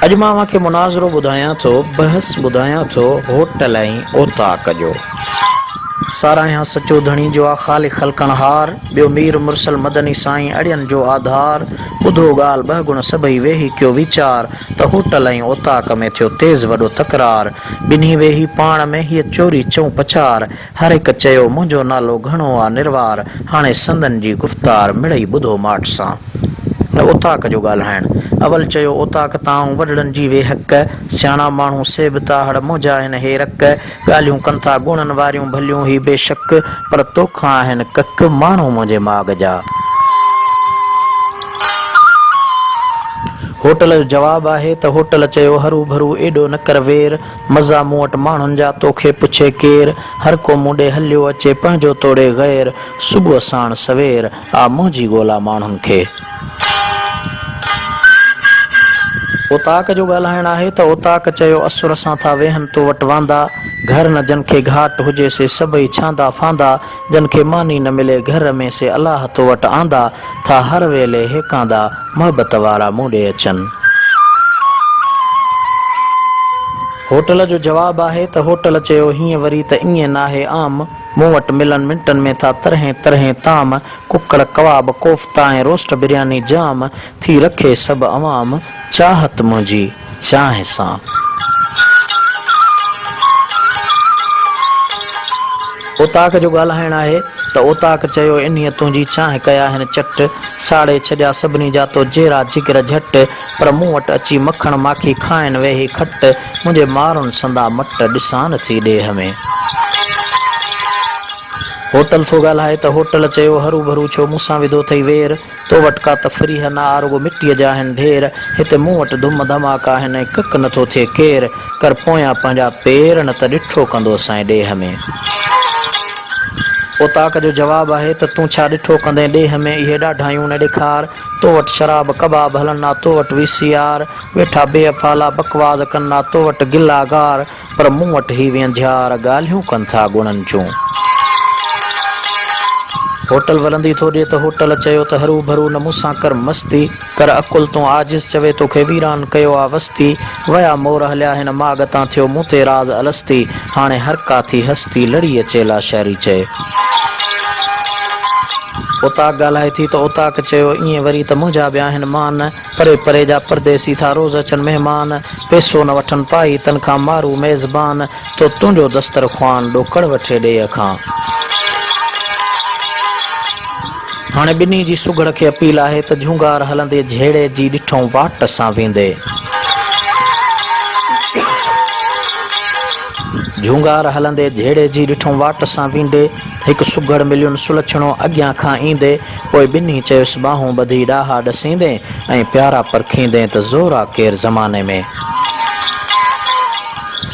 اڄ مان اوهان کي مناظرو ٻڌايان ٿو، بحث ٻڌايان ٿو هوٽل ۽ اوطاق جو. ساراهيان سچو ڌڻي جو آ خالق خلقڻهار، ٻيو مير مرسل مدني سائين اڙين جو آڌار، ٻڌو ڳالهه ٻهڳڻ سڀئي ويهي ڪيو ويچار، ته هوٽل ۽ اوطاق ۾ ٿيو تيز وڏو تڪرار، ٻنهي ويهي پاڻ ۾ هيء چوري چئون پچار، هر هڪ چيو، منهنجو نالو گهڻو آ نروار، هاڻي سندن جي گفتار مڙئي ٻڌو ماٺ سان. اوطاق جو ڳالهائڻ. اول چيو، اوطاق تان آئون وڏڙن جي ويهڪ، سياڻا ماڻهو سي به تاهڙ منهنجا آهن هي رڪ، ڳالهيون ڪن ٿا ڳوڻن واريون ڀليون هي بي شڪ، پر توکان آهن ڪڪ، ماڻهو منهنجي ماڳ جا. هوٽل جو جواب آهي ته هوٽل چيو، هرو ڀرو ايڏو نه ڪر وير، مزا مون وٽ ماڻهن جا توکي پڇي ڪير، هر ڪو مون ڏي هليو اچي پنهنجو توڙي غير، صبح ساڻ سوير، آ منهنجي ڳولا ماڻهن کي. اوطاق جو ڳالهائڻ آهي ته اوطاق چيو اسر سان ٿا ويهن تو وٽ واندا، گهر نه جن کي گهاٽ هجي سي سڀئي ڇاندا ڦاندا، جن کي ماني نه ملي گهر ۾ سي الله تو وٽ آندا، ٿا هر ويلي هيڪاندا، محبت وارا مون ڏي اچن. هوٽل جو جواب آهي ته هوٽل چيو هيئن وري ته ائين ناهي عام، مون وٽ ملن منٽن ۾ ٿا طرحين طرحين طعام، ڪڪڙ، ڪواب، ڪوفتا ۽ روسٽ برياني جام، ٿي رکي سڀ عوام، چاهت منهنجي چانهه سان. اوطاق جو ڳالهائڻ آهي ته اوطاق چيو انهيء تنهنجي چانهه ڪيا هن چٽ، ساڙي ڇڏيا سڀني جا تو جيرا جگر جهٽ، پر مون وٽ اچي مکڻ ماکي کائن ويهي کٽ، منهنجي مارن سندا مٽ ڏسان ٿي ڏيهه ۾. هوٽل ٿو ڳالهائي ته هوٽل چيو هروڀرو ڇو مون سان وڌو ٿئي وير، تو وٽ ڪا تفريح نه آ رڳو مٽيء جا آهن ڍير، هتي مون وٽ ڌم ڌماڪا آهن ۽ ڪڪ نه ٿو ٿئي ڪير، ڪر پويان پنهنجا پير نه ته ڏٺو ڪندوسانء ڏيهه ۾. اوطاق جو جواب آهي ته تون ڇا ڏٺو ڪندين ڏيهه ۾ اهي ڏاڍايون نه ڏيکار، تو وٽ شراب ڪباب هلن آ تو وٽ وي سي آر، ويٺا بي افعالا بڪواز ڪن آ تو وٽ گلا گار، پر مون وٽ هي وينجهار ڳالهيون ڪن ٿا ڳڻن جون. هوٽل ورندي ٿو ڏي ته هوٽل چيو ته هرو ڀرو نه مون سان ڪر مستي، ڪر عقل تون عاجز چوي توکي ويران ڪيو آ وستي، ويا مور هليا هن ماڳ تان ٿيو مون تي راز الستي، هاڻي هر ڪا ٿي هستي لڙي اچي لاشاري چئي. اوطاق ڳالهائي ٿي ته اوطاق چيو ائين وري ته منهنجا به آهن مان. پري پري جا پرديسي ٿا روز اچن مهمان، پئسو نه وٺن پائي تن کان مارو ميزبان، تو تنهنجو دستر خوان ڏوڪڙ وٺي ڏيهه کان. هاڻي ٻنهي جي سگهڙ کي اپيل آهي ته جهونگار هلندي جهيڙي جي ڏٺئون واٽ سان ويندي. جهونگار هلندي جهيڙي جي ڏٺئون واٽ سان ويندي، هڪ سگهڙ ملين سلڇڻو اڳيان کان ايندي، پوء ٻنهي چيس ٻانهون ٻڌي ڏاها ڏسيندين ۽ پيارا پرکيندين ته زور آ ڪير زماني ۾.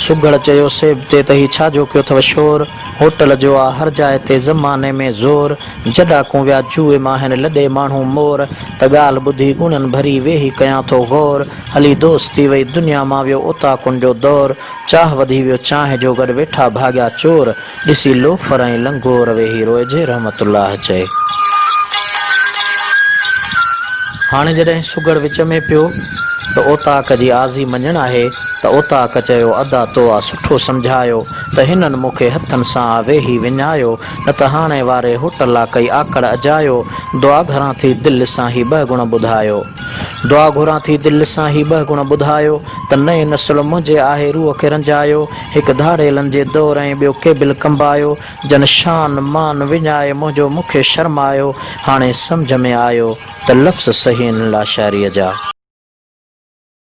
سگهڙ چيو سيب تي ته هي ڇا جو ڪيو اٿو شور، هوٽل جو آ هر جاء تي زماني ۾ زور، جڏا ڪون ويا جوئي مان هن لڏي ماڻهو مور، ته ڳالهه ٻڌي ڳڻن ڀري ويهي ڪيان ٿو غور، هلي دوستي وئي دنيا مان ويو اوطاقن جو دور، چاهه وڌي ويو چانهه جو گڏ ويٺا ڀاڳيا چور، ڏسي لوفر ۽ لنگور ويهي روئجي رحمت الله چئي. هاڻي جڏهن سگهڙ وچ ۾ پيو ته اوطاق جي آزي مڃڻ آهي ته اوطاق چيو ادا تو آ سٺو سمجهايو ته هنن مون کي هٿن سان آ ويهي وڃايو نه ته هاڻي واري هوٽل آ ڪئي آڪڙ اجايو دعا گهران ٿي دل سان هي ٻه گڻ ٻڌايو دعا گهران ٿي دل سان هي ٻه گڻ ٻڌايو ته نئين نسل منهنجي آهي روح کي رنجايو، هڪ ڌاڙيلن جي دور ۽ ٻيو ڪيبل ڪنبايو، جن شان مان وڃائي منهنجو مون کي شرمايو، هاڻي سمجهه ۾ آيو ته لفظ صحيح آهن لاشاريء جا.